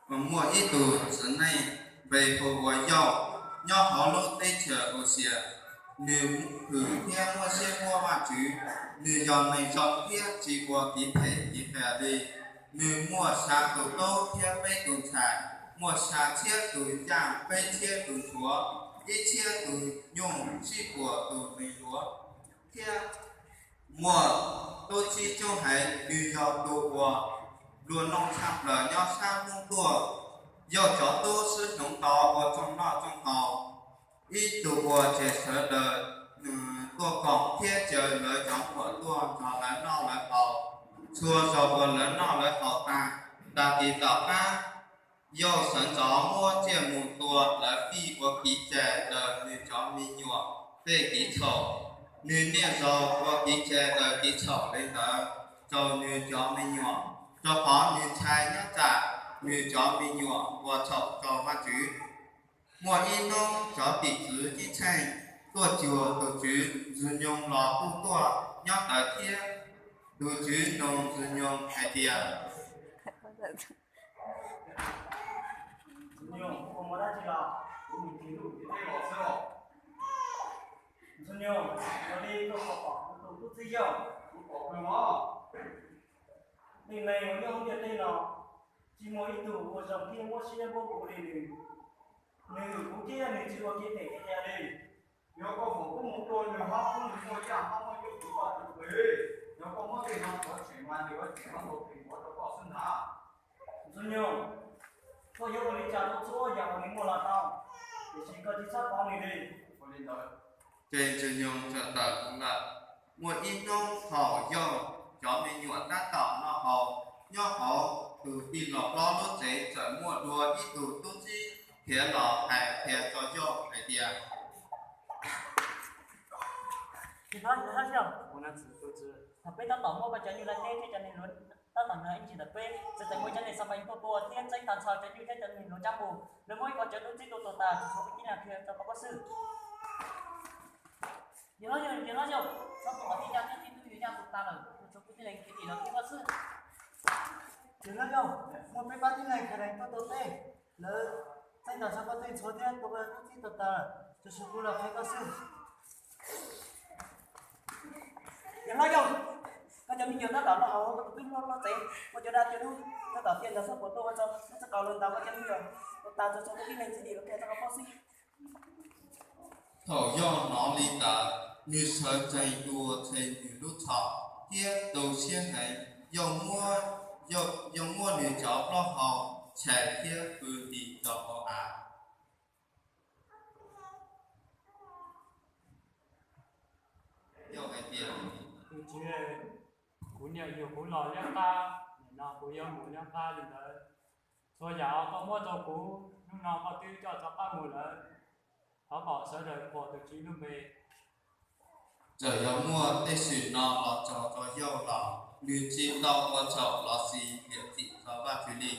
Muaj ib tug txiv neej npe hu ua Yauj, nyob hauv lub teb chaws Uxias. Nws hwm thiab muaj siab muaj Vajtswv. Nws yog neeg zoo thiab tsis ua kev phem kev qias li. Nws muaj xya tus tub thiab peb tus ntxhais, muaj xya txhiab tus yaj, peb txhiab tus ntxhuav, ib txhiab tus nyuj, tsib puas tus nees luav, thiab muaj tub txib coob heev. Nws yog tus uas luag noog tshaj plaws nyob sab hnub tuaj. Yauj cov tub xwb hloov tau ua txooj noj txooj haus. Ib tug uas tseg sawv daws tuaj koom thiab caw lawv cov muam tuaj nrog lawv noj lawv haus. Txhua zaus uas lawv noj lawv haus tag, tag kis tom qab, Yauj sawv ntxov muab tsiaj mus tua lawv fij ua kev cai ntawm nws cov me nyuam tej kev txhaum. Nws niaj zaus ua kev cai ntawm kev txhaum li ntawd rau nws cov me nyuam, rau qhov nws ntshai nyob tsam nws cov me nyuam ua txhaum rau Vajtswv. Muaj ib hnub cov tim tswv ceeb tsheej tuaj cuag tus tswv Ntxwg Nyoog los kuj tuaj nyob ntawd thiab. Tus tswv nug Ntxwg Nyoog hais tias, Ntxwg Nyoog, ua li koj puas pom kuv tus tub txib Yauj? Kuv pom kawg os. Tej neeg uas nyob hauv ntiaj teb no tsis muaj ib tug uas zoo thiab muab siab npuab kuv li nws. Nws hwm kuv thiab nws tsis ua kev phem kev qias li. Yog koj foom koob hmoov rau nws, hab koob nws muaj yaj, hab muaj nyuj, kuv pab tus twg? Yog koj muab tej no tuav tshem mas nws yuav tseem muaj tus phem ua rau koj xwb ntag. Ntxwg Nyoog, koj yuav ua li cas rau txhua yam uas nws muaj los tau, tiam sis koj tsis txhob pov nws li. Ces Ntxwg Nyoog txawm tawm mus lawm. Muaj ib hnub thaum Yauj cov me nyuam tab tom noj haus nyob hauv tus tij laug hlob lub tsev, txawm muaj dua ib tug tub txib khiav los hais qhia rau Yauj hais tias, Tsis hlob, tsis hlob Yauj, thaum peb tab tom muab koj cov nyuj laj teb thiab cov nees luav tab tom nrog ib ntsis ntawm peb, txawm txawm muaj cov neeg Xanpais tuaj tua thiab txeeb tag nrho cov nyuj thiab cov nees luav tsab npum, lawv muab ib qho cawv tub txib tuaj tua tas, tsis tshua muaj tib leeg qhia rau koj paub xwb. Yawg hlob Yauj, yawg hlob Yauj, txhob tua qhov tib yaj thiab tib tug yawg yaj tua tas lawm, tsis tshua muaj tib leeg qhia tim los thiab koj xwb. Yawg hlob Yauj, muaj peb pab tib neeg Khees Dees tuaj tua teb, lawv txeeb tag nrho koj tej ntxhuav thiab tua koj tub txib tuaj tas, tsuas tshuav kuv los qhia koj xwb. Yawg hlob Yauj, koj cov me nyuam tab tom noj haus hauv koj tus tub hlob lub tsev, muaj cov dab cov dub tab tom tiaj ntawd xwb, puas tuaj ua rau lub tsev qaug lawm ntag, koj cov me nyuam tua tas tsuas tshuav kuv tib leeg xwb, los qhia rau koj paub xwb. Thaum Yauj hnov li ntawd, nws sawv tsees dua tseg nws lub txhom thiab tu siab heev. Yauj muab, Yauj muab nws cov plaub hau tshais thiab pw nti rau hauv av. Yauj hais tias, Tus Tswv, kuv niam yug kuv los liab qab, nim no kuv yuav mus liab qab li ntawd. Txhua yam uas koj muab rau kuv, hnub no koj twb coj rov qab mus lawm. Thov kom sawv daws qhuas tus Tswv lub npe. Txawm yog muaj tej swm no los txog rau Yauj los nws tsis tau ua txhaum los sis liam txim rau Vajtswv li.